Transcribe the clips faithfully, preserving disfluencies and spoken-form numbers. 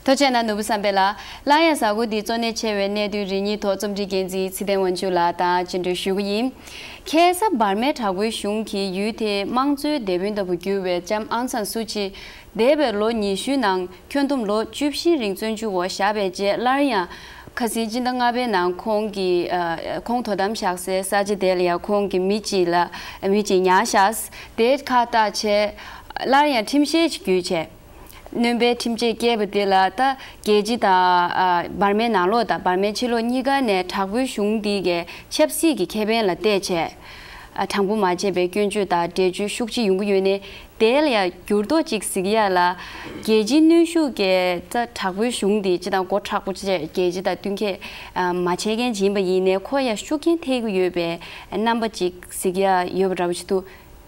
ཐུགས་རྗེ་གནང་ནོར་བུ་བསམ་འཕེལ་ལགས། སླར་ཡང་གཟའ་འཁོར་འདིའི་གཙོ་གནད་ཆེ་བའི་གནད་དོན་རེ་གཉིས་ཐོག་རྩོམ་སྒྲིག་འགན་འཛིན་ཚེ་བརྟན་དབང་ཕྱུག་ལགས་དང་བཅར་འདྲི་ཞུ་གི་ཡིན། ཁ་སང་འབར་མའི་དྲག་པོའི་གཞུང་གིས་ཡུལ་དེའི་དམངས་གཙོའི་དེད་དཔོན་ལྟ་བུ་གྱུར་བའི་ལྕམ་ཨང་སང་སུ་ཅི། འདས་པའི་ལོ་ཉི་ཤུའི་ནང་ཁྱོན་བསྡོམས་ལོ་བཅུ་བཞིའི་རིང་བཙོན་འཇུག་འོག་བཞག་པའི་རྗེས། སླར་ཡང་ཁ་སང་སྤྱི་ཟླ་ལྔ་པའི་ནང་ཁོང་གི་ཨ་ཁོང་དོ་དམ་བཞག་སའི་ས་ཆ་དེ་ལ་ཡང་ཁོང་གི་མི་གཅིག་ལ་མི་གཅིག་ཉར་བཞག་དེ་ཁ་བཏགས་བྱས། སླར་ཡང་ཁྲིམས་བཤེར་ཞིག་བརྒྱུད་བྱས། སྣོན་པའི་ཁྲིམས་ཆད་བཀལ་བ་དེ་ལ་ད་རྒྱལ་སྤྱི་དང་ཨ་འབར་མའི་ནང་ལོགས་དང་འབར་མའི་ཕྱི་ལོགས་གཉིས་ཀ་ནས་དྲག་པོའི་གཞུང་འདི་གའི་ཆབ་སྲིད་ཀྱི་ཁེ་ཕན་ལ་བལྟས་བྱས། ཨ་དྲང་པོ་མ་བྱས་པའི་སྐྱོན་བརྗོད་དང་འགྲེལ་བརྗོད་ཤུགས་ཆེ་ཡོང་གི་ཡོད་ནས། དེ་ལ་ཡང་འགྱུར་ལྡོག་ཅིག་གཟིགས་ཡ་ལ། རྒྱལ་སྤྱིའི་གནོན་ཤུགས་ཀྱིས་ད་དྲག་པོའི་གཞུང་འདི་སྤྱི་དང་མགོ་མཁྲེགས་པོ་བྱས། རྒྱལ་སྤྱི་དང་བསྟུན་མཁས་ཨ་མ་བྱས་མཁན་ཅིག་ཡིན་པ་ཡིན་ནའི་ཁོ་ཡང་ཤུགས་རྐྱེན་ཐེབས་ཀྱི་ཡོད་པའི་རྣམ་པ་ཅིག་གཟིགས་ཡ་ཡོད་པ་འདྲ་པོ་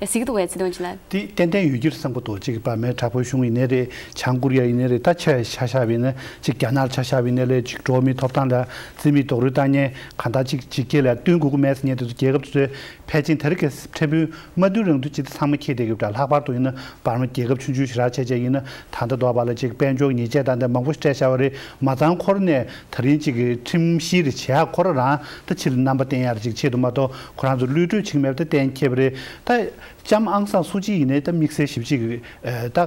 ཞིག་འདུག་གཟིགས་འདུག་གས་ཚེ་བརྟན་ལགས། དེ་ཏན་ཏན་ཡོད་ཀྱི་རེད་བསམ་གྱི་འདུག་གཅིག་འབར་མའི་དྲག་པོའི་གཞུང་ཡིན་ནའི་རེད། བྱང་ཀོ་རི་ཡ་ཡིན་ནའི་རེད། ད་ཆ་ཆ་བཞག་པ་ཡིན་ན་གཅིག་རྒྱ་ནག་ལ་ཆ་བཞག་པ་ཡིན་ནའི་རེད། གཅིག་འགྲོ་བ་མིའི་ཐོབ་ཐང་ལ་རྩིས་མེད་རྡོག་རོལ་བཏང་མཁན་གང་ལྟར་གཅིག་ཇི་སྐད་ལ་བསྟུན་དགོས་ཀྱི་མེད་ཟེར་མཁན་དེ་ཚོ་རྒྱལ་ཁབ་དེ་ཚོའི་ཕལ་ཆེར་དེ་རིང་གི་ཕྲན་བུ་མ་བསྟུན་རུང་དུ་ཇི་ལྟར་ཚང་མ་འཁྱེར་བསྡད་ཀྱི་ཡོད་པ་འདྲ། ལྷག་པར་དུ་ཡིན་ན་འབར་མ་རྒྱལ་ཁབ་ཆུང་ཆུང་ཞེ་དྲག་བྱས་བྱས་ཡིན་ན་ད་ལྟ་འདྲ་བ་ལ་གཅིག་དཔལ་འབྱོར་ཉེས་ཆད་དང་དེ་མང་པོ་ཞིག་སྤྲད་བཞག་པ་རེད། མ་ཚང་ཁོ་རང་ནས་ད་རིང་གཅིག་གི་ཁྲིམས་བཤེར་རེ་བྱེད་ཡག་ཁོ་རང་རང་ད་ཕྱིར་རྣམ་པ་བསྟན་ཡག་རེ་གཅིག་ཆེད་དུ་མ་གཏོགས་ཁོ་རང་ཚོ་གློད་གྲོལ་བྱེད་ཀྱི་མེད་པ་ད་གཏན་འཁེལ་བ་རེད། ད་ལྕམ་ཨང་སང་སུ་ཅི་ཡིན་ནའི་ད་དམིགས་བསལ་ཞིབ་ཅིག་གི་ད་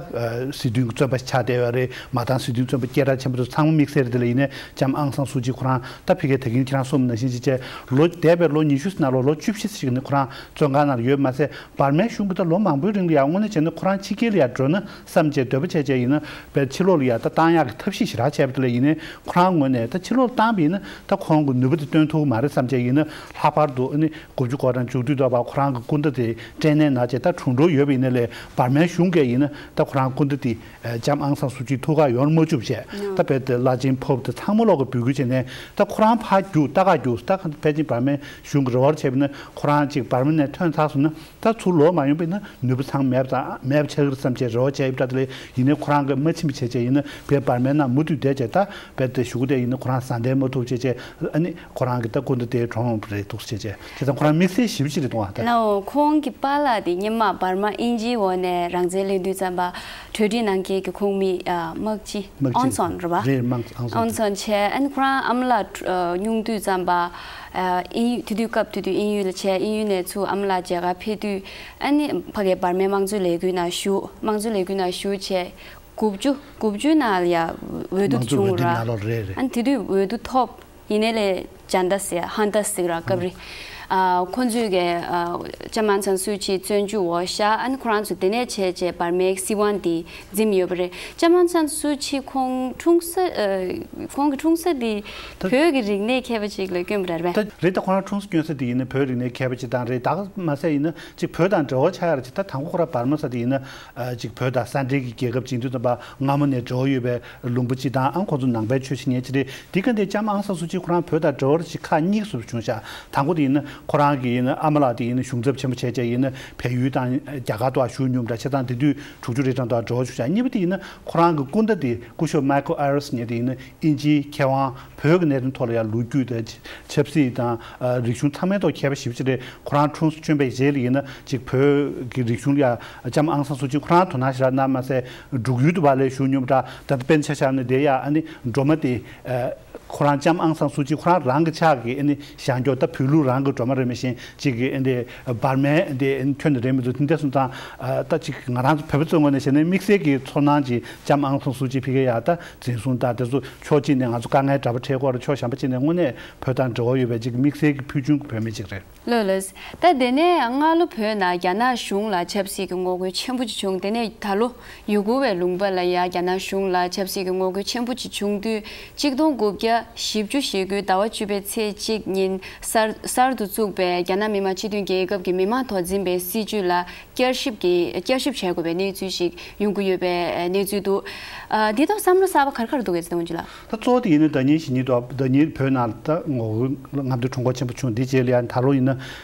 སྲིད་དོན་གྱི་བཙོན་པ་ཆགས་བསྡད་ཡོད་རེད། མ་ཚང་སྲིད་དོན་བཙོན་པ་སྐད་གྲགས་ཆེན་པོ་ཚོ་ཚང་མ་དམིགས་བསལ་རེད། དེ་ལ་ཡིན་ནའི་ལྕམ་ཨང་སང་སུ་ཅི་ཁོ་རང་ད་ཕ་གིར་ད་གིན་ཁྱེད་རང་གསུངས་པ་ནང་བཞིན་ཅིག་བྱས་ལོ་འདས་པའི་ལོ་ཉི་ཤུ་ནང་ལོགས་ལོ་བཅུ་བཞི་ཞིག་ནས་ཁོ་རང་བཙོན་ཁང་ནང་ཡོད་མ་ཟད། འབར་མའི་གཞུང་གིས་ད་ལོ་མང་པོའི་རིང་ལ་ཡང་དངོས་གནས་བྱས་ན་ཁོ་རང་ཕྱི་རྒྱལ་ལ་ཡང་འགྲོ་ན་བསམ་བྱས་འདོད་པ་བྱས་བྱས་ཡིན་ན་བས་ཕྱི་ལོགས་ལ་ཡང་ད་བཏང་ཡག་གི་ཐབས་ཤེས་ཞེ་དྲག་བྱས་པ་དེ་ལ་ཡིན་ནའི་ཁོ་རང་ངོས་ནས་ད་ཕྱི་ལོགས་བཏང་བ་ཡིན་ན་ད་ཁོང་གི་ནུས་པ་དེ་སྟོན་ཐུབ་ཀྱི་མ་རེད་བསམ་བྱས་ཡིན་ན། ལྷག་པར་དུ་ཨ་ནི་དགུ་བཅུ་གོ་གྲངས་མཇུག་སྡུད་འདྲ་བ་ཁོ་རང་གི་སྐུ་ཟླ་དེ་སྤྲད་ནས་ན་བྱས་ད་གྲོངས་འགྲོ་ཡོད་པ་ཡིན་ན་ལས་འབར་མའི་གཞུང་གིས་ཡིན་ན་ད་ཁོ་རང་སྐུ་ཟླ་དེ་ལྕམ་ཨང་སང་སུ་ཅི་ཐུག་ག་ཡོང་མ་བཅུག་བྱས་ད་བས་ཏེ་བླ་ཆེན་ཕོབ་དེ་ཚང་མ་ལོག་གི་འབོད་སྐུལ་བྱས་ནས་ད་ཁོ་རང་ཕར་རྒྱུགས་ད་ག་རྒྱུགས་ད་ཕལ་ཆེར་འབར་མའི་གཞུང་གི་རེ་བ་བྱས་པ་ཡིན་ན་ཁོ་རང་གཅིག་འབར་མ་ནས་ཐོན་ཚར་སོང་ན། ད་ཚུར་ལོག་མ་ཡོང་པ་ཡིན་ན་ནུས་པ་ཚང་མེད་པ་དང་མེད་པ་ཆགས་ཀྱི་རེད་བསམ་བྱས་རེ་བ་བྱས་ཡོད་པ་འདྲ། དེ་ལས་ཡིན་ནའི་ཁོ་རང་གིས་མ་ཕྱིན་པ་བྱས་བྱས་ཡིན་ན་བས་འབར་མའི་ནང་མུ་མཐུད་བསྡད་བྱས་ད་བས་དེ་གཞུག་གུ་དེ་ཡིན་ན་ཁོ་རང་ཟ་འདྲེན་མ་ཐུབ་བྱས་བྱས་ཨ་ནི་ཁོ་རང་གི་ད་སྐུ་ཟླ་དེ་གྲོངས་ཡོང་བ་རེད་འདུག་བྱས་བྱས་བྱས་ཙང་ཁོ་རང་དམིགས་བསལ་ཞིབ་ཅིག་རེད་འདུག་ཨ། ད་ལའོ་ཁོང་གི་པཱ་ལགས་དེ་སྔོན་མ་འབར་མ་དབྱིན་ཇིའི་འོག་ནས་རང་བཙན་ལེན་དུས་ཙམ་པ་གྲོས་འགྲིག་གནང་མཁན་གྱི་ཁོང་མི་ཨ་དམག་སྤྱི་དམག་སྤྱི་ཨང་སོན་རེད་པ། རེད། དམག་ཨང་སོན། ཨང་སོན་བྱས་ཨ་ནི་ཁོ་རང་ཨ་མ་ལགས་ཨ་སྙུང་དུས་ཙམ་པ་ཨ་དབྱིན་ཡུལ་དེ་དུས་སྐབས་དེ་དུས་དབྱིན་ཡུལ་ལ་བྱས་དབྱིན་ཡུལ་ནས་ཚུར་ཨ་མ་ལགས་མཇལ་ཁ་ཕེབས་དུས། ཨ་ནི་ཕ་གིའི་འབར་མའི་དམངས་གཙོའི་ལས་འགུལ་ནང་ཞུགས། དམངས་གཙོའི་ལས་འགུལ་ནང་ཞུགས་བྱས་དགུ་བཅུ་དགུ་བཅུ་ནང་ལ་ཡ་འོས་བསྡུ་དམངས་གཙོ་འོས་བསྡུ་བྱུང་ར། ནང་ལོགས་རེད་རེད། ཨ་ནི་དེ་དུས་འོས་བསྡུ་ཐོབ། ཡིན་ནའི་ལས་འཇན་ཏ་ཟེར་ཧན་ཏ་ཟེར་ར་སྐབས་རེ། ཨ་ཁོ་ཚོས་ཀྱི་ཨ་ལྕམ་ཨང་སང་སུ་ཅི་བཙོན་འཇུག་འོག་བཞག་ཨ་ནི་ཁོ་རང་ཚོ་དེ་ནས་བྱས་བྱས་འབར་མའི་སྲིད་དབང་འདི་འཛིན་ཡོད་པ་རེད། ལྕམ་ཨང་སང་སུ་ཅི་ཁོང་འཁྲུངས་ས་ཨ་ཁོང་གི་འཁྲུངས་ས་འདི་ད་བོད་ཀྱི་རིག་གནས་མཁས་པ་ཅིག་ལ་བསྐྱོན་པ་རེད་པས། ད་རེད། ད་ཁོ་རང་འཁྲུངས་ས་བསྐྱོན་ས་དེ་ཡིན་ན་བོད་རིག་གནས་མཁས་པ་ཅིག་དང་རེད། ད་མ་ཟད་ཡིན་ན་ཅིག་བོད་དང་འབྲེལ་བ་ཆགས་ཡ་རེད་ཅིག་ད་དང་པོ་ཁོ་རང་འབར་མ་ས་དེ་ཡིན་ན་ཨ་ཅིག་བོད་དང་ས་འབྲེལ་གྱི་རྒྱལ་ཁབ་ཅིག་ཡིན་དུས་ཙམ་པ་སྔ་མོ་ནས་འབྲེལ་བ་ཡོད་པའི་ལུང་པ་ཅིག་དང་ཨང་ཁོ་ཚོ་ནང་པའི་ཆོས་བྱེད་མཁན་ཅིག་རེད། དེ་ག་འདི་ལྕམ་ཨང་སང་སུ་ཅི་ཁོ་རང་བོད་དང་འབྲེལ་བ་ཅིག་ཁག་གཉིས་སུ་བྱུང་ཤག་དང་པོ་དེ་ཡིན་ན་ཁོ་རང་གི་ཡིན་ན་ཨ་མ་ལགས་དེ་ཡིན་ན་གཞུང་ཚབ་ཆེན་པོ་བྱས་བྱས་ཡིན་ན་བལ་ཡུལ་དང་རྒྱ་གར་དུ་བཞུགས་མྱོང་འདྲ། བྱས་ཙང་དེ་དུས་དྲུག་ཅུ་རེ་གྲངས་དུ་འབྲེལ་བ་བྱུང་ཤག་གཉིས་པ་དེ་ཡིན་ན་ཁོ་རང་གི་སྐུ་ཟླ་དེ་སྐུ་ཞབས་མའི་ཁལ་ཨ་རིས་ཉིད་དེ་ཡིན་ན་དབྱིན་ཇིའི་མཁས་དབང་བོད་ཀྱི་གནད་དོན་ཐོག་ལ་ཡང་ལོ་རྒྱུས་དང་ཆབ་སྲིད་དང་ཨ་རིག་གཞུང་ཚང་མའི་ཐོག་མཁས་པ་ཞེ་པོ་ཅིག་རེད། ཁོ་རང་འཁྲུངས་སུ་བསྐྱོན་པའི་རྗེས་ལ་ཡིན་ན་ཅིག་བོད་ཀྱི་རིག་གཞུང་ལ་ཡང་ལྕམ་ཨང་སང་སུ་ཅི་ཁོ་རང་དོ་སྣང་ཞེ་དྲག་གནང་མ་ཟད་འབྲུག་ཡུལ་དུ་བ་ལས་བཞུགས་མྱོང་འདྲ། ད་ལྟ་དཔེར་ན་ཆ་བཞག་ན་དེ་ཡང་ཨ་ནི་སྒྲོལ་མ་དེ་ཨ་ཁོ་རང་ལྕམ་ཨང་སང་སུ་ཅི་ཁོ་རང་རང་གི་ཕྱག་གིས་ཨ་ནི་བཞེངས་རྒྱུ་ད་བོད་ལུགས་རང་གི་སྒྲོལ་མ་རེད་མི་ཤེས་ཅིག་གི་ཨ་ནི་འབར་མའི་ཨ་ནི་ཁྱོན་ནས་རེད་མི་འདུག་དེ་འདྲ་སོང་ཙང་ཨ་ད་ཅིག་ང་རང་ཚོ་བོད་པ་ཚོའི་ངོས་ནས་བཤད་ན་དམིགས་བསལ་གྱི་ཚོར་སྣང་ཅིག་ལྕམ་ཨང་སང་སུ་ཅི་ཕ་གི་ཡ་ད་འཛིན་བཟུང་དང་དེ་ཚོ་ཕྱོགས་གཅིག་ནས་ང་ཚོ་དཀའ་ངལ་འདྲ་པོ་འཕྲད་ཀྱི་ཡོད་རེད། ཕྱོགས་གཞན་པ་གཅིག་ནས་དངོས་གནས་བོད་དང་འབྲེལ་བ་ཡོད་པའི་ཅིག་དམིགས་བསལ་གྱི་ཕུལ་བྱུང་གི་བོད་མི་ཅིག་རེད། ལགས་ལགས། ད་དེ་ནས་སྔ་ལོ་བོད་ནང་རྒྱ་ནག་གཞུང་ལ་ཆབ་སྲིད་ཀྱི་ངོ་རྒོལ་ཆེན་པོ་ཅིག་བྱུང་། དེ་ནས་ད་ལོ་ཡུ་གུར་བའི་ལུང་པ་ལ་ཡང་རྒྱ་ནག་གཞུང་ལ་ཆབ་སྲིད་ཀྱི་ངོ་རྒོལ་ཆེན་པོ་ཅིག་བྱུང་དུས་གཅིག་སྟོང་དགུ་བརྒྱ་བཞི་བཅུ་ཞེ་དགུའི་ཟླ་བ་བཅུ་པའི་ཚེས་གཅིག་ཉིན་གསར་གསར་དུ་བཙུགས་པའི་རྒྱ་ནག་མི་དམངས་སྤྱི་མཐུན་རྒྱལ་ཁབ་ཀྱི་མི་མང་ཐོག་འཛིན་པའི་སྲིད་བྱུས་ལ་བསྐྱར་ཞིབ་ཀྱི་བསྐྱར་ཞིབ་བྱེད་དགོས་པའི་གནས་ཚུལ་ཞིག་ཡོང་གི་ཡོད་པའི་གནས་ཚུལ་འདུག་ཨ་འདི་ཐོག་བསམ་བློ་གསར་པ་ག་རེ་ག་རེ་འདུག་གས་ཚེ་བརྟན་དབང་ཕྱུག་ལགས། ད་གཙོ་བོ་དེ་ཡིན་ན་ཟླ་ཉིན་ཞེ་གཉིས་ཐོག་ཟླ་ཉིན་བོད་ནང་ད་ངོ་རྒོལ་རྔམ་སྟོན་ཁྲོམ་སྐོར་ཆེན་པོ་བྱུང་། འདི་རྗེས་ལ་ཡང་ད་ལོ་ཡིན་ན་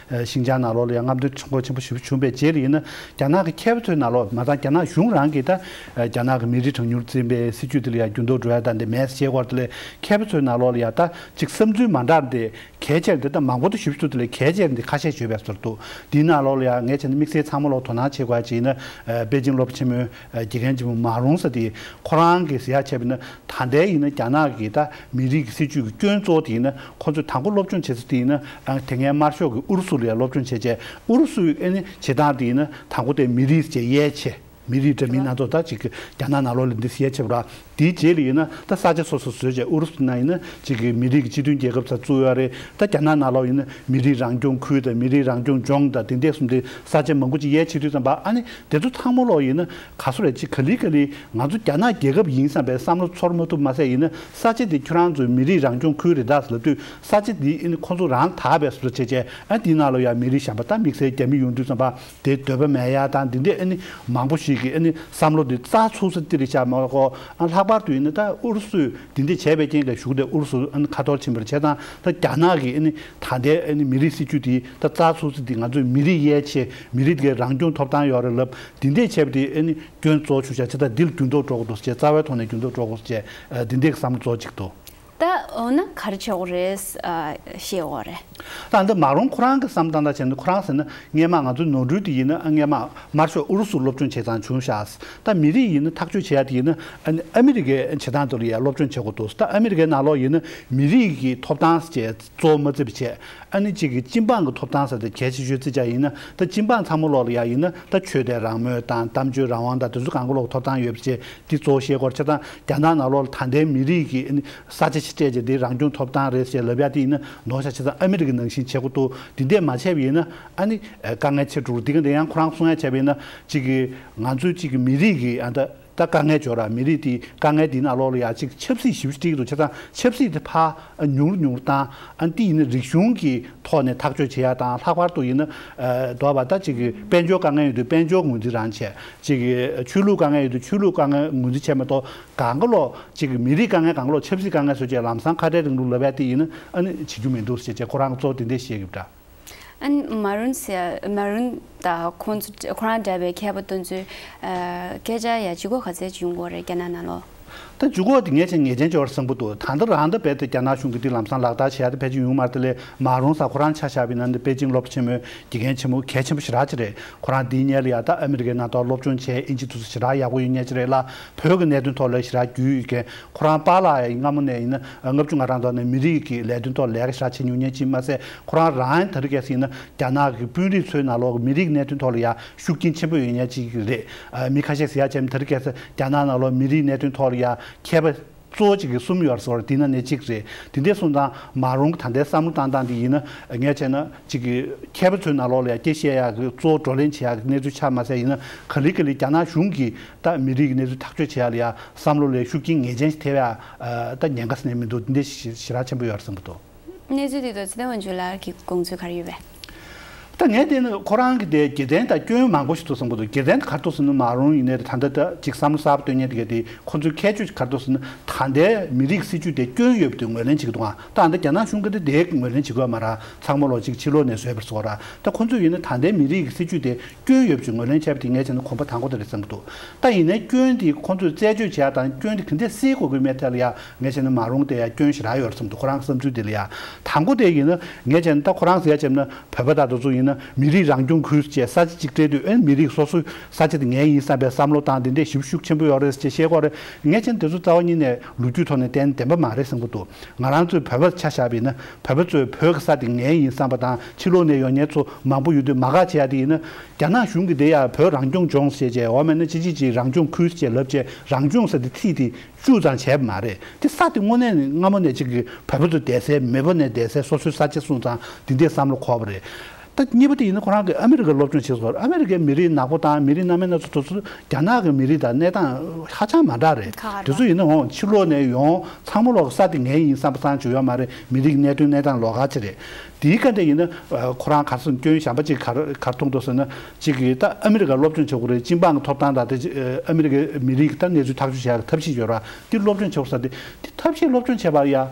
ཤིང་ཅང་ནང་ལོགས་ལ་ཡང་རྔམ་སྟོན་ཁྲོམ་སྐོར་ཆེན་པོ་ཞེ་པོ་བྱུང་བའི་རྗེས་ལ་ཡིན་ན་རྒྱ་ནག་གི་མཁས་པ་ཚོའི་ནང་ལོགས་མ་ཚད་རྒྱ་ནག་གཞུང་རང་གིས་ད་རྒྱ་ནག་གི་མི་རིགས་གྲངས་ཉུང་འཛིན་པའི་སྲིད་བྱུས་དེ་ལ་ཡང་འགྱུར་ལྡོག་འགྲོ་ཡ་ད་འདི་མེད་ཟེར་བྱས་སྐོར་དེ་ལ་མཁས་པ་ཚོའི་ ནང་ལོགས་ལ་ཡ་ད་ཅིག་བསམ་ཚུལ་མ་འདྲ་འདི་གལ་ཆེར་འདི་ད་མང་པོ་དུ་ཞིབ་ཞིབ་ཏུ་ལས་གལ་ཆེར་འདི་ཁ་ཤས་ཞུས་པའི་ཟུར་དུ། འདིའི་ནང་ལོགས་ལ་ཡ་ངས་བྱས་ན་དམིགས་བསལ་ཚང་མ་ལོག་དོ་སྣང་བྱེད་དགོས་ཡ་ཅིག་ཡིན་ན། ཨ་པེ་ཅིང་སློབ་གྲྭ་ཆེན་མོའི་ཨ་དགེ་རྒན་ཆེན་མོ་མཱ་རུང་ཟེར་དེ་ཁོ་རང་གིས་ཟེར་ཡ་བྱས་པ་ཡིན་ན། ད་ལྟའི་ཡིན་ན་རྒྱ་ནག་གི་ད་མི་རིགས་ཀྱི་སྲིད་ཇུས་ཀྱི་སྐྱོན་གཙོ་བོ་དེ་ཡིན་ན། ཁོ་ཚོས་དང་པོ་སློབ་སྦྱོང་བྱེད་ས་དེ་ཡིན་ན། ཨ་དེ་སྔའི་དམར་ཤོག་གི་ཨུ་རུ་སུ་ལ་ཡ་སློབ་སྦྱོང་བྱེད་བྱས། ཨུ་རུ་སུའི་ཨ་ནི་བྱེད་སྟངས་དེ་ཡིན་ན། དང་པོ་དེ་མི་རིགས་ཀྱི་དབྱེ་ཕྱེ། མི་རིགས་འདྲ་མིན་སྣ་ཚོགས་ད་ཅིག་རྒྱ་ནག་ནང་ལོགས་ལ་འདི་ཟེར་ཡ་བྱེད་པ་ར། དེའི་རྗེས་ལ་ཡིན་ན་ད་ས་ཆ་སོ་སོ་བཟོས་བྱས། ཨུ་རུ་སུ་ནང་ཡིན་ན་ཅིག་གི་མི་རིགས་ཀྱི་སྤྱི་མཐུན་རྒྱལ་ཁབ་ཚ་བཙུགས་ཡོད་རེད། ད་རྒྱ་ནག་ནང་ལོགས་ཡིན་ན་མི་རིགས་རང་སྐྱོང་ཁུལ་དང་མི་རིགས་རང་སྐྱོང་ལྗོངས་དང་དེ་འདྲས་གསུམ་དེ་ས་ཆ་མང་པོ་ཅིག་དབྱེ་ཕྱེ་དུས་ཙམ་པ། ཨ་ནི་དེ་ཚོ་ཚང་མ་ལོག་ཡིན་ན་ག་སུ་རེད། ཅིག་ག་ལེ་ག་ལེ་ང་ཚོ་རྒྱ་ནག་རྒྱལ་ཁབ་ཡིན་བསམ་པའི་བསམ་བློ་ཚོར་མ་ཐུབ་མ་ཟད། ཡིན་ན་ས་ཆ་དེ་ཁྱོད་རང་ཚོའི་མི་རིགས་རང་སྐྱོང་ཁུལ་རེད་ད་ཟེར་ལབ་དུས། ས་ཆ་དེ་ཨ་ནི་ཁོ་ཚོ་རང་དག་པའི་བཟོ་འདྲ་བྱས་བྱས། ཨ་དེའི་ནང་ལོགས་ཡ་མི་རིགས་གཞན་པ་ད་དམིགས་བསལ་རྒྱ་མི་ཡོང་དུས་ཙམ་པ། དེ་འདོད་པ་མེད་ཡ་དང་འདི་འདྲས་ཨ་ནི་མང་པོ་ཞིག་གིས་ཨ་ནི་བསམ་བློ་འདི་རྩ་ཚུགས་ས་དེ་རེད་ཤག་མ་གོ། ཨ་ལྷག་པར་དུ་ཡིན་ན་ད་ཨུ་རུ་སུས་འདི་འདྲས་བྱས་པའི་རྐྱེན་གྱིས་གཞུག་དེ་ཨུ་རུ་སུ་ཨ་ནི་ཁ་ཐོར་ཕྱིན་པ་རེད་བྱས་ཙང་། ད་རྒྱ་ནག་གིས་ཨ་ནི་ད་ལྟའི་ཨ་ནི་མི་རིགས་སྲིད་ཇུས་དེ་ད་རྩ་ཚུགས་ས་དེ་ང་ཚོའི་མི་རིགས་དབྱེ་ཕྱེ། མི་རིགས་དེ་གའི་རང་སྐྱོང་ཐོབ་ཐང་ཡོད་རེད་ལབ། འདི་འདྲས་བྱས་པ་དེ་ཨ་ནི་སྐྱོན་གཙོ་བོ་ཆགས་བྱས། ད་འདི་ལ་འགྱུར་ལྡོག་འགྲོ་དགོས་འདུག་ཟེར། རྩ་བའི་ཐོག་ནས་འགྱུར་ལྡོག་འགྲོ་དགོས་ཟེར། ཨ་འདི་འདྲས་ཀྱི་བསམ་བློ་གཙོ་བོ་གཅིག་འདུག་ད་འོ་ན་ག་རེ་བྱེད་དགོས་རེད། ཨ་ཤེས་དགོས་རེད། ད་འདི་མཱ་རོན་ཁོ་རང་གི་བསམ་སྟངས་ལ་བྱས་ན། ཁོ་རང་ཟེར་ན་སྔས་མ་ང་ཚོའི་ནོར་འཁྲུལ་དེ་ཡིན་ན། ཨ་སྔས་མ་དམར་ཤོག་ཨུ་རུ་སུ་སློབ་སྦྱོང་བྱས་ཙང་བྱུང་ཤག་ད་མི་རིགས་ཡིན་ན་ཐག་གཅོད་བྱེད་ཡ་དེ་ཡིན་ན། ཨ་ནི་ཨ་མི་རི་ཀའི་བྱེད་སྟངས་དེ་ལ་ཡ་སློབ་སྦྱོང་བྱེད་དགོས་འདུག་ད་ཨ་མི་རི་ཀའི་ནང་ལོགས་ཡིན་ན་མི་རིགས་ཀྱི་ཐོབ་ཐང་ཟེར་བྱས་གཙོ་བོ་མ་བརྩི་བ་བྱས། ཨ་ནི་གཅིག་གི་སྤྱི་འབངས་ཀྱི་ཐོབ་ཐང་ཟེར་དེ་གལ་ཆེ་ཤོས་བརྩི་བྱ་ཡིན་ན། ད་སྤྱི་འབངས་ཚང་མ་ལོག་ལ་ཡ་ཡིན་ན་ད་ཆོས་དད་རང་མོས་དང་གཏམ་བརྗོད་རང་དབང་དང་དེ་ཚོ་གང་ག་ལོག་ཐོབ་ཐང་ཡོད་པ་བྱས། དེ་གཙོ་བོ་ཤེས་དགོས་རེད། བྱས་ཙང་རྒྱ་ནག་ནང་ལོགས་ལ་ད་ལྟའི་མི་རིགས་ཀྱི་ཨ་ནི་ས་ཆ་ཕྱིར་སྤྲད་བྱས་དེ་རང་སྐྱོང་ཐོབ་ཐང་རེད་ཟེར་ལབ་ཡ་དེ་ཡིན་ན་ནོར་ཤག་བྱས་ཙང་ཨ་མི་རི་ཀའི་ནང་བཞིན་བྱེད་དགོས་འདུག་དེ་འདྲས་མ་བྱས་པ་ཡིན་ན་ཨ་ནི་དཀའ་ངལ་ཆེ་འགྲོ་གི་རེད། དེ་ག་དེ་ཡང་ཁོ་རང་གསུང་ཡ་བྱས་པ་ཡིན་ན། གཅིག་གི་ང་ཚོའི་གཅིག་གི་མི་རིགས་ཀྱི་ཨ་ད་ད་དཀའ་ངལ་འབྱོར་ར། མི་རིགས་དེ་དཀའ་ངལ་དེའི་ནང་ལོགས་ལ་ཡ་གཅིག་ཆབ་སྲིད་ཞེ་པོ་ཅིག་འགྲིག་འདུག་བྱས་ཙང་ཆབ་སྲིད་དེ་ཕར་ཉུང་རུ་ཉུང་རུ་བཏང་། ཨ་ནི་དེ་ཡིན་ན་རིག་གཞུང་གི་ཐོག་ནས་ཐག་གཅོད་བྱེད་ཡ་དང་། ལྷག་པར་དུ་ཡིན་ན་ཨ་དོ་བ་ད་གཅིག་གི་དཔལ་འབྱོར་དཀའ་ངལ་ཡོད་དུས་དཔལ་འབྱོར་ངོས་འཛིན་རང་བྱས། གཅིག་གི་ཆོས་ལུགས་དཀའ་ངལ་ཡོད་དུས་ཆོས་ལུགས་དཀའ་ངལ་ངོས་འཛིན་བྱས་མ་གཏོགས། གང་ག་ལོག་གཅིག་གི་མི་རིགས་དཀའ་ངལ་གང་ག་ལོག་ཆབ་སྲིད་དཀའ་ངལ་བཟོས་བྱས་ལམ་སང་ཁ་བྲལ་རིང་ལུགས་ལབ་ཡ་དེ་ཡིན་ན་ཨ་ནི་བྱེད་རྒྱུ་མི་འདུག་ཟེར་བྱས་ཁོ་རང་གིས་གཙོ་བོ་དེ་འདྲས་བཤད་ཀྱི་ཡོད་པ་འདྲ། ཨ་ནི་མཱ་རུན་ཟེར་མཱ་རུན་དང་ཁོང་ཚོ་ཁོ་རང་འདྲ་བའི་མཁས་པ་དེ་ཚོའི་ཨ་སྐད་ཆ་ཡ་ལྗིད་ཁོག་ག་ཚད་ཅིག་ཡོང་གི་ཡོད་རེད་རྒྱ་ནག་ནང་ལོགས། ད་ལྗིད་ཁོག་དེ་ངས་བྱས་ངེས་ཅན་ཅིག་ཡོད་རེད་བསམ་གྱི་འདུག་ད་ལྟ་རང་ད་རྦད་དེ་རྒྱ་ནག་གཞུང་གིས་དེ་ལམ་སང་ལག་བསྟར་བྱེད་ཡ་དེ་ཕལ་ཆེར་ཡོང་མ་རེད། དེ་ལས་མཱ་རུན་ཟེར་ཁོ་རང་ཆ་བཞག་པ་ཡིན་ན་འདི་པེ་ཅིང་སློབ་གྲྭ་ཆེན་མོའི་དགེ་རྒན་ཆེན་མོ་གལ་ཆེན་པོ་ཞེ་དྲག་ཅིག་རེད། ཁོ་རང་འདིའི་སྔོན་ལ་ཡ་ད་ཨ་མི་རི་ཀའི་ནང་ཐོག་སློབ་སྦྱོང་བྱས། ཨིན་ཇི་དེ་ཚོ་ཞེ་དྲག་ཡག་པོ་ཡོད་མཁན་ཅིག་རེད་ལ། བོད་ཀྱི་གནད་དོན་ཐོག་ལ་ཞེ་དྲག་རྒྱུས་ཡོད་མཁན། ཁོ་རང་པཱ་ལགས་ཡིན་སྔ་མོ་ནས་ཡིན་ན་ལྔ་བཅུ་ང་གྲངས་ཐོག་ནས་མི་རིགས་ཀྱི་ལས་དོན་ཐོག་ལས་ཀ་ཞེ་དྲག་བྱེད་མྱོང་མཁན་ཅིག་མ་ཟད། ཁོ་རང་རང་ཡང་དེ་རིང་ཁ་སང་ཡིན་ན་རྒྱ་ནག་གི་དཔོན་རིགས་ཚོའི་ནང་ལོགས་མི་རིགས་གནད་དོན་ཐོག་ལ་ཡ་ཤུགས་རྐྱེན་ཆེན་པོ་ཡོད་མཁན་ཅིག་རེད། ཨ་མི་ཁ་ཤས་ཟེར་ཡ་བྱས་ན་དེ་རིང་ཁ་སང་རྒྱ་ནག་ནང་ལོགས་མི་རིགས་གནད་དོན་ཐོག་ལ་ཡ་མཁས་པ་གཙོ་བོ་གཅིག་གི་གསུམ་ཡོད་རེད་ཟེར་བ་རེད། དེ་ནང་ནས་གཅིག་རེད། དེ་འདྲས་སོང་ཙང་མཱ་རུན་གྱི་ད་ལྟའི་བསམ་བློ་བཏང་སྟངས་འདི་ཡིན་ན་ངས་བྱས་ན་གཅིག་གི་མཁས་པ་ཚོའི་ནང་ལོགས་ལ་ཡ་སྐད་བཤད་ཡག་གི་གཙོ་བོ་བགྲོ་གླེང་བྱེད་ཡག་གི་གནས་ཚུལ་ཆགས་མ་ཟད། ཡིན་ན་ག་ལེ་ག་ལེ་རྒྱ་ནག་གཞུང་གིས་ད་མི་རིགས་ཀྱི་གནས་ཚུལ་ཐག་གཅོད་བྱེད་ཡག་ལ་ཡ་བསམ་བློ་ལ་ཤུགས་རྐྱེན་ངེས་ཅན་ཞིག་ཐེབས་ཡག་ཨ་ད་ཉེན་ཁ་ཟེར་ནས་མི་འདུག་དེ་འདྲས་ཞེ་དྲག་ཆེན་པོ་ཡོད་རེད་བསམ་གྱི་འདུག་གནས་ཚུལ་དེ་དང་ཚེ་བརྟན་དབང་ཕྱུག་ལགས་ཀྱི་དགོངས་ཚུལ་ག་རེ་ཡོད་པས། ད་ངས་བལྟས་ན་ཁོ་རང་གི་དེ་དགེ་མཚན་དང་སྐྱོན་མང་པོ་ཞིག་འདུག་བསམ་གྱི་འདུག་དགེ་མཚན་དེ་ག་རེ་འདུག་ཟེར་ན་མཱ་རུན་ཡིན་ནའི་ད་ལྟ་ད་ཅིག་བསམ་བློ་གསར་པ་བཏོན་མཁན་དེ་ག་དེ་ཁོ་ཚོའི་ཁྱད་ཆོས་ག་རེ་འདུག་ཟེར་ན། ད་ལྟའི་མི་རིགས་སྲིད་ཇུས་དེ་སྐྱོན་ཡོད་པ་དེ་ངོས་ལེན་བྱེད་ཀྱི་འདུག་ཨ་ད་ཨ་ད་རྒྱ་ནག་གཞུང་གིས་དེ་དེ་ངོས་ལེན་བྱེད་དགོས་མ་རེད། ཚང་མ་ལོག་ཅིག་ཕྱི་ལོགས་ནས་བཟོས་པ་རེད་ཟེར་བ་རེད། ད་ཁོ་ཚོས་ཡིན་ན་ད་ལྟའི་མི་རིགས་ཀྱི་སྲིད་ཇུས་དེ་སྐྱོན་ཡོད་པ་ཅིག་ངོས་ལེན་བྱས་པ་དེ་ངས་བྱས་ན་གོམ་པ་དང་པོ་དེ་རེད་བསམ་གྱི་འདུག་ད་ཡིན་ནའི་སྐྱོན་དེ་ཁོ་ཚོས་རྩད་གཅོད་བྱེད་ཡ་དང་སྐྱོན་དེ་ག་འདྲས་སེལ་དགོས་ཀྱི་མེད་ཐད་ལ་ཡ་ངས་བྱས་ན་མཱ་རུན་དེ་ཡ་སྐྱོན་ཞེ་དྲག་ཡོད་རེད་བསམ་གྱི་འདུག་ཁོ་རང་བསམ་ཚུལ་དེ་ལ་ཡ། དང་པོ་དེ་ཡིན་ན་ངས་བྱས་ན་ད་ཁོ་རང་ཟེར་ཡ་བྱས་ན་བོད་པ་དང་དེ་ཚོ་ཡིན་ན་མི་རིགས་རང་སྐྱོང་ཁུལ་ཅེས་ས་ཆ་གཅིག་སྤྲད་དུས་ཨེ་མི་རིགས་སོ་སོའི་ས་ཆ་དེ་ངའི་ཡིན་བསམ་པའི་བསམ་བློ་དང་དེ་འདྲས་ཞིབ་ཤུགས་ཆེན་པོ་ཡོད་རེད་ཅེས་བཤད་ཀྱི་ཡོད་རེད། ངས་བྱས་ན་དེ་ཚོ་རྩ་བ་ཉིད་ནས་ལོ་རྒྱུས་ཐོག་ནས་བལྟས་ན་བདེན་པ་མ་རེད་བསམ་གྱི་འདུག་ང་རང་ཚོའི་བོད་པ་ཆ་བཞག་པ་ཡིན་ན་བོད་པ་ཚོས་བོད་ཀྱི་ས་དེ་ངའི་ཡིན་བསམ་པ་དང་ཕྱི་ལོགས་ནས་ཡོང་མཁན་ཚོ་མང་པོ་ཡོད་དུས་མ་དགའ་བྱེད་ཡ་དེ་ཡིན་ན། རྒྱ་ནག་གཞུང་གིས་དེ་ཡ་བོད་རང་སྐྱོང་ལྗོངས་ཟེར་བྱས་འོ་མེད་ན་ཅི་ཅི་ཅི་རང་སྐྱོང་ཁུལ་ཟེར་ལབ་བྱས་རང་སྐྱོང་ཟེར་དེ་ཚིག་དེ་བཅུག་ཙང་བྱས་པ་མ་རེད། དེ་ས་དེ་དངོས་གནས་ནས་སྔ་མོ་ནས་ཅིག་གི་བོད་པ་ཚོ་བསྡད་སའི་མེས་པོ་ནས་བསྡད་སའི་སོ་སོའི་ས་ཆ་སོང་ཙང་དེ་འདྲའི་བསམ་བློ་འཁོར་བ་རེད། ད་གཉིས་པ་དེ་ཡིན་ན་ཁོ་རང་གིས་ཨ་མི་རི་ཀར་སློབ་སྦྱོང་བྱས་སོང་། ཨ་མི་རི་ཀའི་མི་རིགས་ནག་པོ་དང་མི་རིགས་སྣ་མིན་སྣ་ཚོགས་དེ་ཚོ་རྒྱ་ནག་གི་མི་རིགས་དང་གནས་སྟངས་ཧ་ཅང་མ་འདྲ་རེད། ཁ་ཁ་དེ་ཚོ་ཡིན་ན་འོང་ཕྱི་ལོགས་ནས་ཡོང་ཚང་མ་ལོག་གི་ས་དེ་ངའི་ཡིན་བསམ་པ་བསམ་བྱུང་ཡོད་མ་རེད། མི་རིགས་གནད་དོན་གནས་སྟངས་ལོགས་ཀ་ཅིག་རེད། དེའི་སྐད་དེ་ཡིན་ན་ཁོ་རང་གར་སོང་སྐྱོན་གཞན་པ་ཅིག་གར་གར་མཐོང་འདུག་ཟེར་ན། གཅིག་གིས་ད་ཨ་མི་རི་ཀར་སློབ་སྦྱོང་བྱེད་དགོས་རེད། སྤྱི་འབངས་ཀྱི་ཐོབ་ཐང་དང་དེ་ཨ་མི་རི་ཀའི་ད་གནས་ཚུལ་ཐག་གཅོད་བྱེད་ཡག་ཐབས་ཤེས་ཡོད་ར། དེ་སློབ་སྦྱོང་བྱེད་དགོས་ས་དེ་དེ་ཐབས་ཤེས་སློབ་སྦྱོང་བྱེད་པར་ཡ་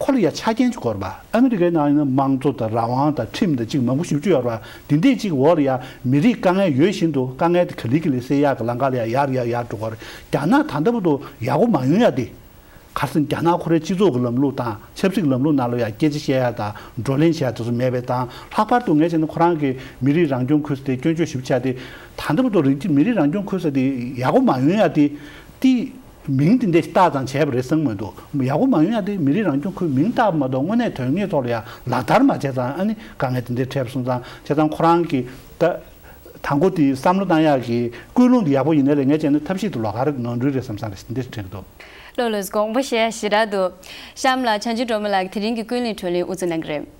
ཁོ་ལ་ཡ་ཆ་རྐྱེན་ཅིག་དགོས་རེད་པ། ཨ་མི་རི་ཀའི་ནང་ཡིན་ན་དམངས་གཙོ་དང་རང་དབང་དང་ཁྲིམས་དང་ཅིག་མང་པོ་ཞེ་པོ་ཅིག་ཡོད་རེད་པ། དེ་འདྲས་ཅིག་འོག་ལ་ཡ་མི་རིགས་དཀའ་ངལ་ཡོད་བཞིན་དུ་དཀའ་ངལ་དེ་ག་ལེ་ག་ལེ་སེལ་ཡག་གི་ལམ་ཁ་ལ་ཡ་ཡར་ཡར་ཡར་འགྲོ་དགོས་རེད། རྒྱ་ནག་ད་ལྟ་བར་དུ་ཡག་པོ་མ་ཡོང་ཡ་དེ། ག་རེ་ཟེར་ན་རྒྱ་ནག་ཁོ་རའི་སྤྱི་ཚོགས་ཀྱི་ལམ་ལུགས་དང་ཆབ་སྲིད་ཀྱི་ལམ་ལུགས་ནང་ལ་ཡང་སྐད་ཆ་བཤད་ཡ་དང་བགྲོ་གླེང་བྱེད་ཡ་དེ་ཚོ་མེད་པའི་དང་། ལྷག་པར་དུ་ངས་བྱས་ན་ཁོ་རང་གི་མི་རིགས་རང་སྐྱོང་ཁུལ་ཟེར་དེ་སྐྱོན་བརྗོད་ཞེ་པོ་བྱས་ཏེ། ད་ལྟ་བར་དུ་རིགས་མི་རིགས་རང་སྐྱོང་ཁུལ་ཟེར་དེ་ཡག་པོ་མ་ཡོང་ཡ་དེ་དེ། མིང་དེ་འདྲ་བཏགས་ཙང་བྱས་པ་རེད་བསམ་གྱི་མི་འདུག་ཡག་པོ་མ་ཡོང་ཡ་དེ་མི་རིགས་རང་སྐྱོང་ཁུལ་མིང་བཏགས་པ་མ་གཏོགས་དངོས་གནས་དོན་དངོས་ཐོག་ལ་ཡང་ལག་བསྟར་མ་བྱས་ཙང་ཨ་ནི་དཀའ་ངལ་དེ་འདྲ་འཕྲད་པ་སོང་ཙང་། བྱས་ཙང་ཁོ་རང་གི་ད་དང་པོ་དེ་བསམ་བློ་བཏང་ཡག་གི་ཀུན་སློང་དེ་ཡག་པོ་ཡིན་ནའི་རེད། ངས་བྱས་ན་ཐབས་ཤེས་དེ་ལོགས་ཀ་རེད་ནོར་འཁྲུལ་རེད་བསམ་བསམ་རེད་འདི་དྲན་གྱི་འདུག་ལགས་ལགས། དགོངས་པ་བཞེས་ཞེ་དྲག་འདུག་གཤམ་ལ་བྱང་ཆུབ་སྒྲོལ་མ་ལགས་ཀྱིས་དེ་རིང་གི་ཀུན་གླེང་བགྲོ་གླེང་དབུ་འཛུགས་གནང་གི་རེད།